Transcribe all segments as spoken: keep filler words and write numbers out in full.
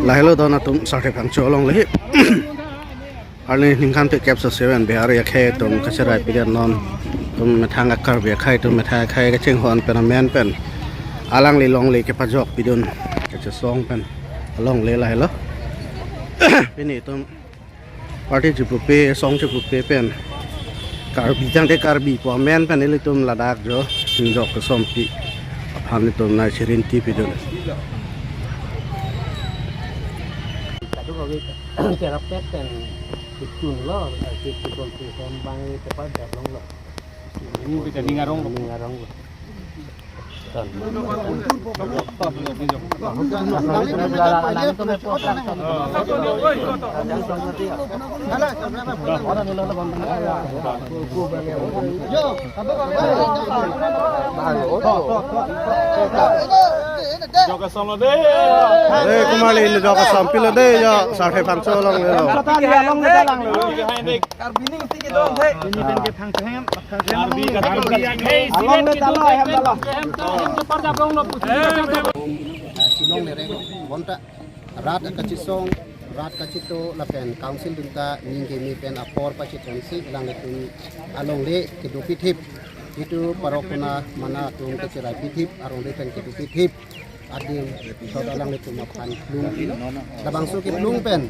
Lahelo don atum, Sarthe Phangcho alongle. Arni ningkan pe kep so seven Bihari akhei atum kacherai pidet non. Atum methang a-Karbi akhei atum methang akhei kachinghon pen amen pen alangli longle kepajok pidun kachesong pen alongle lahelo. Pini atum party chipupe, song chipupe pen Karbi tangte Karbi pu amen pen ilitum ladak jo, ingjok kesompi aphan itum nai chirinti pidun. Kadokave kerap pen kechun lo, kechun kechun bang tepat daplong lo. Ini kita ningarong lo. Ningarong lo. Joga samlo de. Eh, kumali ini joga sampilo de, ya, Sarthe Phangcho alongle lo. Karbi ning si kedong the. Ini pen ke Phangcho hem, Phangcho hem. Karbi, Karbi, Karbi, Karbi. Along le dalo, hem dalo. Hem ta, hem ta, parda bong lo, pusi. Shillong le reng, bonta rat kachesong, rat kacheto lapen council atum ta ning keme pen apor pachethon si alanglitum alongle kedo pithip. Itum parok kona mana atum kacherai pithip, alongle pen kedo pithip adim, sot alanglitum aphan plung. Labangso keplung pen,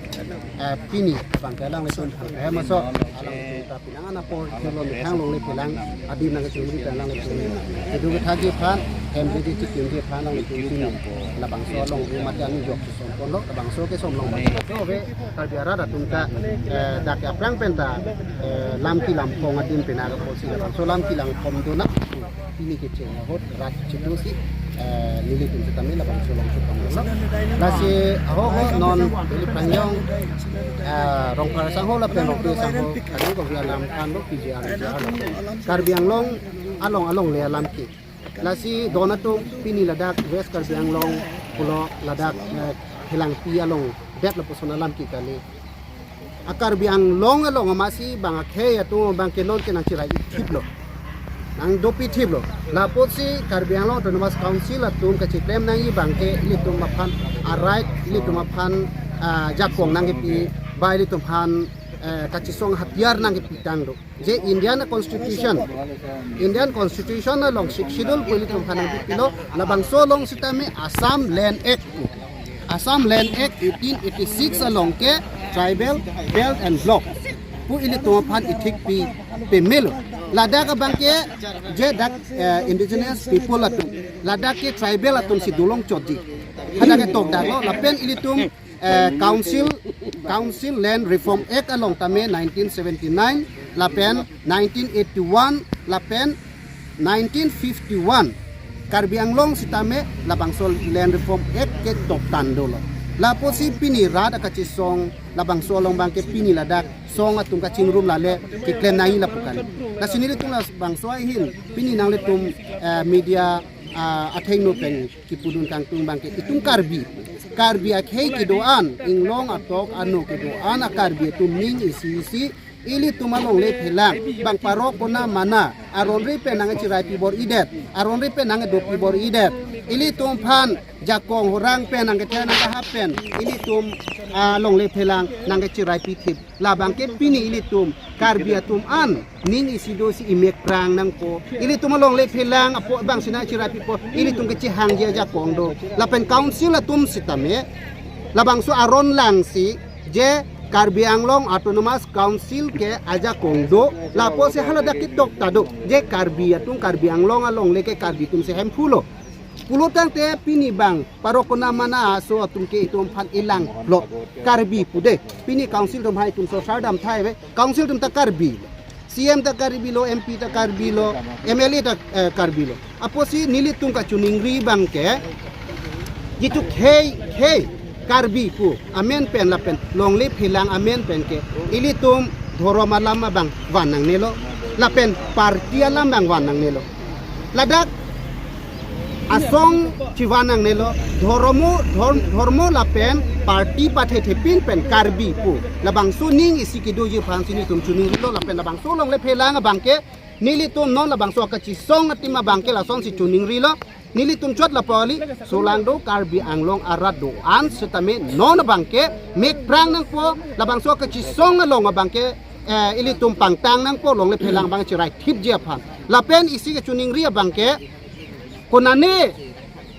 eh, pini abang ke alanglitum aphan, eh, maso alanglitum ta penang an apor, jolo methang longle phelang adim nangkachingri pen alanglitum kedo kethakji aphan, hem didi chikimji aphan alanglitum pini labangso alongle mate angjok kesomponlo, labangso kesomlong. Ove Karbi arat atum ta, eh, dak aphrang pen ta, eh, lam kelam phong adim pen aga apotsi labangso lam kelam phong dona pini kecheng ahut rat chedo si, eh, nelitum setame labangso along chepanglo. Lasi ahoho non Delhi Prangyong, eh, Rongphar sangho lapen Rongpi sangho, kali ko via lam kan lo P G R, P G R lo. Karbi Anglong along alongle alam ke. Lasi don atum pini ladak West Karbi Anglong pulo ladak, eh, Phelangpi along det lapuson alam ke kali. A Karbi Anglong along amatsi bang akhei atum abang ke non ke nangcherai pithiplo, nangdo pithiplo. Lapotsi Karbi Anglong Autonomous Council atum kacheklem nangji abang ke ilitum aphan a-right, ilitum aphan, ah, jakong nangkepi, ba ilitum aphan, eh, kachesong hatiyar nangkepi tang do. Je Indian Constitution, Indian Constitution along Sixth Schedule pu ilitum aphan nangpipilo, labangso along setame Assam Land Act pu. Assam Land Act eighteen eighty-six along ke Tribal Belt and Block pu ilitum aphan ithik pi pemelo. Ladak abang ke je dak, eh, indigenous people atum, ladak ke tribal atum si dolong chotji. Hadak ke tokdaklo, lapen ilitum, eh, Council, Council Land Reform Act along tame nineteen seventy-nine lapen nineteen eighty-one lapen nineteen fifty-one Karbi Anglong setame labangso Land Reform Act ke toktan dolo. Lapotsi pini rat akachesong labangso along abang ke pini ladak song atum kachingrum lale keklem nangji lapu kali. Lasi nelitum labangso ahin pini nanglitum, eh, media, ah, athengno pen kipudun kangtung abang ke itum Karbi. Karbi akhei kedo-an, inglong atok ano kedo-an a-Karbi atum ning isi isi ilitum alongle phelang, bang parok kona mana, aron ri pen nangcherai pi bor-idet, aron ri pen nangdo pi bor-idet, ilitum aphan jakong horang pen nangkethe nangkahap pen ilitum, ah, alongle phelang nangcherai pithip. Labang ke pini ilitum Karbi atum an ning isi do si imek prang nangpo. Ilitum alongle phelang apot abang si nangcherai pipo, ilitum kechehangji ajakong do. Lapen council atum setame labangso aron lang si je Karbi Anglong Autonomous Council ke ajakong do, lapotsi haladak ketok ta do. Je Karbi atum, Karbi Anglong alongle ke Karbi atum si hemphu lo. Pulo tangte pini bang parok kona mana aso atum ke itum aphan ilanglo Karbi pu de. Pini council atum hai itum so sardam thai ave. Council atum ta Karbi lo. C M ta Karbi lo, M P ta Karbi lo, M L A ta, eh, Karbi lo. Apotsi nelitum kachiningri abang ke, jitu khei, khei Karbi pu amen pen lapen longle phelang amen pen ke ilitum dhorom alam abang van nangnelo, lapen party alam abang van nangnelo. Ladak asong chivan nangnelo, dhormo, dhor-, dhormo lapen party pathethepin pen Karbi pu labangso ning isi kedoji aphan si nelitum chiningrilo, lapen labangso longle phelang abang ke nelitum non labangso kachesong atim abang ke lasonsi chiningrilo. Nelitum chot lapu kali, solangdo Karbi Anglong arat do-an setame non abangke mekprang nangpo, labangso kachisong along abangke eh, ilitum pangtang nangpo longle phelang abang chiraithipji aphan. Lapen isi kachiningri abangke konane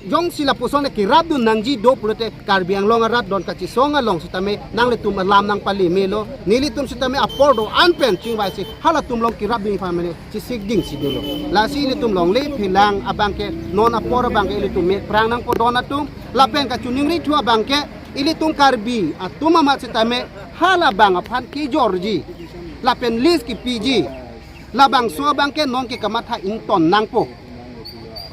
jongsi lapuson le kirapdun nangji do pulote Karbi Anglong arat don kachisong along setame nanglitum alam nangpalimelo, nelitum setame apor do-an pen chingvaisi halatum along kirapdun aphan mane chisikdingsi dolo. Lasi ilitum longle phelang abangke non apor abangke ilitum mekprang nangpo don atum. Lapen kachiningriphu abangke ilitum Karbi atum amat setame halabang aphan kejorji lapen list kepiji, labangso abangke nonke kamatha ington nangpo.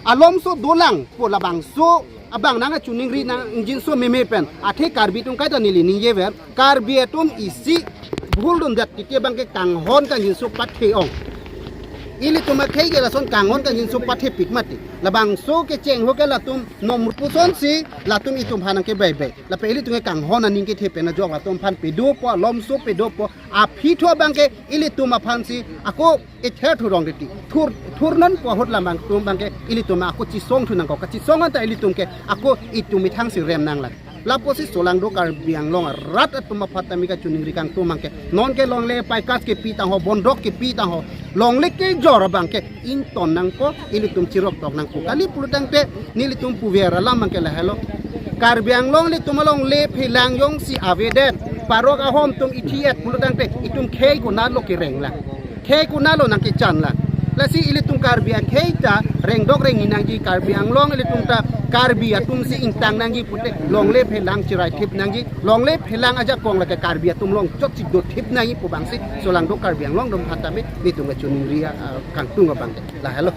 Alomso dolangpo, labangso abang nangchiningri nang ingjinso meme pen. Athe Karbi atum kaita neli ningjever, Karbi atum isi bhuldundet titi abangke kanghon kangjinso pathe-ong. Ilitum akhei ke lason kanghon kangjinso pathepik mati. Labangso kecheng ho ke latum nomrupusonsi latum itum aphan nangkebaibai. Lapen ilitum ke kanghon aning kethe pen ajok latum aphan pedopo, alomso pedopo. Aphi thu abangke ilitum aphansi ako ether thurong titi. Thur, thurnanpo ahut labang atum abangke ilitum ako chisong thu nangkok. Kachisong anta ilitum ke ako itum methangsi rem nanglang. Lapusi solangdo Karbi Anglong arat atum aphan tame kachiningri kangtung abangke, nonke longle paikas kepi tangho, bondok kepi tangho, longle kejor abangke ington nangpo, ilitum chiroktok nangpo. Kali pulotangte nelitum puver alam abangke lahelo. Karbi Anglong ilitum alongle phelang jongsi avedet, parok ahom atum ithi-et pulotangte itum khei konatlo kerenglang. Khei konatlo nangkechanlang. Lasi ilitum Karbi akhei ta rengdok rengni nangji, Karbi Anglong ilitum ta Karbi atumsi ingtang nangji pute longle phelang chiraithip nangji, longle phelang ajakong lake Karbi atum along chotsi dothip nangji pu abangsi solangdo Karbi Anglong atum aphan tame nelitum kachiningri, ah, kangtung abangke. Lahelo.